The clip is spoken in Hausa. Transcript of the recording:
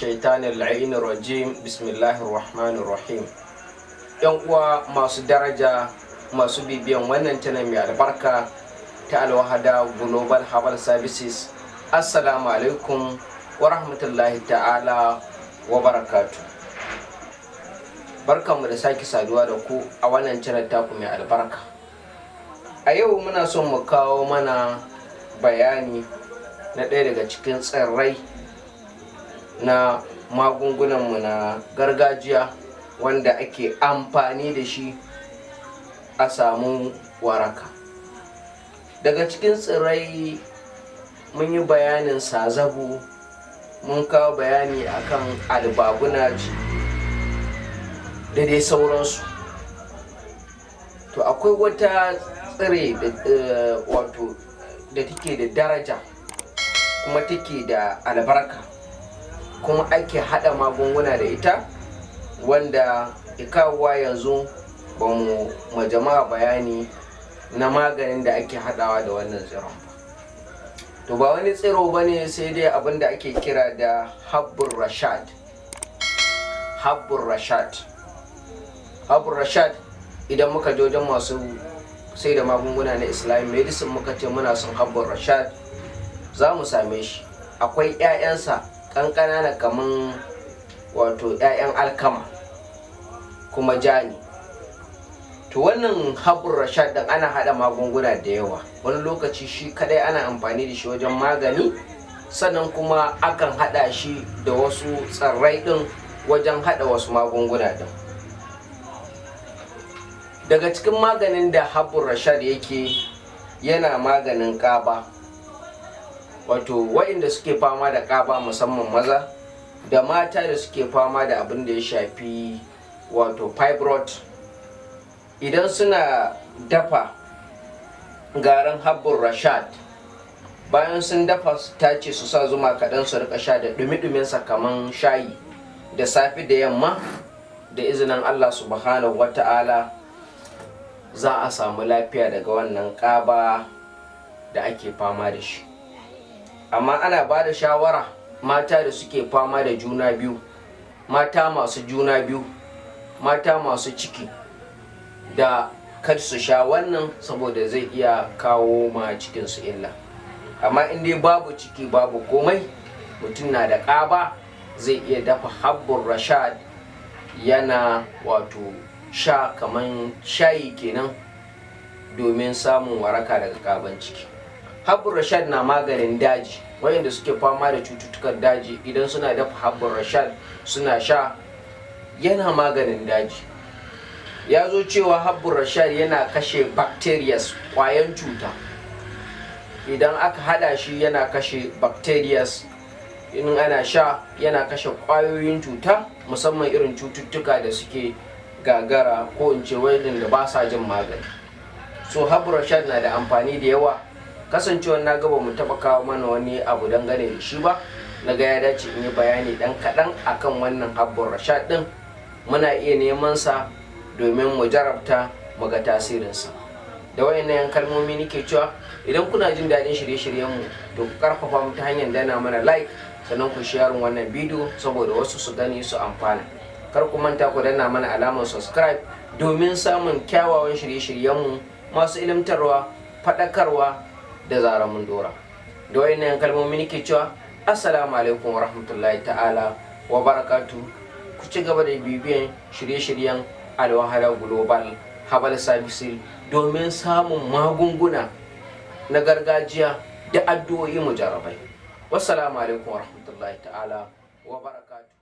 Shaitanir la'inir rajim. Bismillahir rahmanir rahim. Yan uwa masu daraja, masu bibiyan wannan channel mai albarka ta Alwahada Global Herbal Services, assalamu alaikum wa rahmatullahi ta'ala wa barakatu. Barkanmu da sake saduwa da ku a wannan channel taku mai albarka. A yau muna son mu kawo mana bayani na ɗaya daga cikin tsirrai na magungunanmu na gargajiya wanda ake amfani da shi a samu waraka. Daga cikin tsirrai mun yi bayanin sazabu, mun kawo bayani akan albabunaj da dai sauransu. To, akwai wata tsire wato da take da daraja kuma take da albarka, kuma ake haɗa magunguna da ita, wanda kawowa yanzu ba mu ma jama'a bayani na maganin da ake haɗawa da wannan tsiron ba. To, ba wani tsiro ba ne sai dai abin da ake kira da habbur rashad. Habbur rashad, habbur rashad. Idan muka je wajen masu sai da magunguna na Islamic medicine muka ce muna son habbur rashad, za mu same shi. Akwai 'ya'yansa ƙanƙana na kaman wato 'ya'yan alkama, kuma ja ne. To, wannan habbur rashad din ana haɗa magunguna da yawa. Wani lokaci shi kadai ana amfani da shi wajen magani, sannan kuma akan haɗa shi da wasu tsirrai ɗin wajen haɗa wasu magunguna ɗin. Daga cikin maganin da habbur rashad yake, yana maganin ƙaba, wato waɗanda suke fama da ƙaba, musamman maza da mata da suke fama da abin da ya shafi wato fibroid. Idan suna dafa garin habbur rashad, bayan sun dafa su tace, su sa zuma kaɗan, su rika sha da ɗumi-ɗuminsa kaman shayi da safe da yamma, da izinin Allah Subhanahu wata'ala za a samu lafiya daga wannan ƙaba da ake fama da shi. Amma ana ba da shawara mata da suke fama da juna biyu, mata masu juna biyu, mata masu ciki, da kar su sha wannan saboda zai iya kawo ma cikinsu illa. Amma in dai babu ciki, babu komai, mutum na da ƙaba, zai iya dafa habbur rashad yana wato sha kaman shayi kenan domin samun waraka daga ƙaban ciki. Habbur rashad na maganin daji. Wayanda suke fama da cututtukan daji, idan suna dafa habbur rashad suna sha, yana maganin daji. Ya zo cewa habbur rashad yana kashe bacterias, kwayan cuta. Idan aka hada shi, yana kashe bacterias. In ana sha, yana kashe kwayoyin cuta, musamman irin cututtuka da suke gagara, ko in ce da ba sa jin magani. So habbur rashad na da amfani da yawa. Kasancewar na gaba mu taba kawo mana wani abu dangane da shi ba, na ga ya dace in yi bayani dan kaɗan akan wannan habbur rashad din. Muna iya neman sa domin mu jarabta mu ga tasirinsa. Da wayannan yan kalmomi nake cewa idan kuna jin daɗin shirye-shiryenmu, to ku karfafa mu ta hanyar dana mana like, sannan ku share wannan bidiyo saboda wasu su gani su amfana. Kar ku manta ku danna mana alamar subscribe domin samun kyawawan shirye-shiryenmu masu ilimtarwa, faɗakarwa da zarar mun dora. Da wayannan kalmomi nake cewa assalamu alaikum wa rahmatullahi ta'ala wa barakatu. Ku ci gaba da bibiyan shirye-shiryen Alwahala Global Herbal Services domin samun magunguna na gargajiya da addu'o'i mujarrabai. Wassalamu alaikum wa rahmatullahi ta'ala wa barakatu.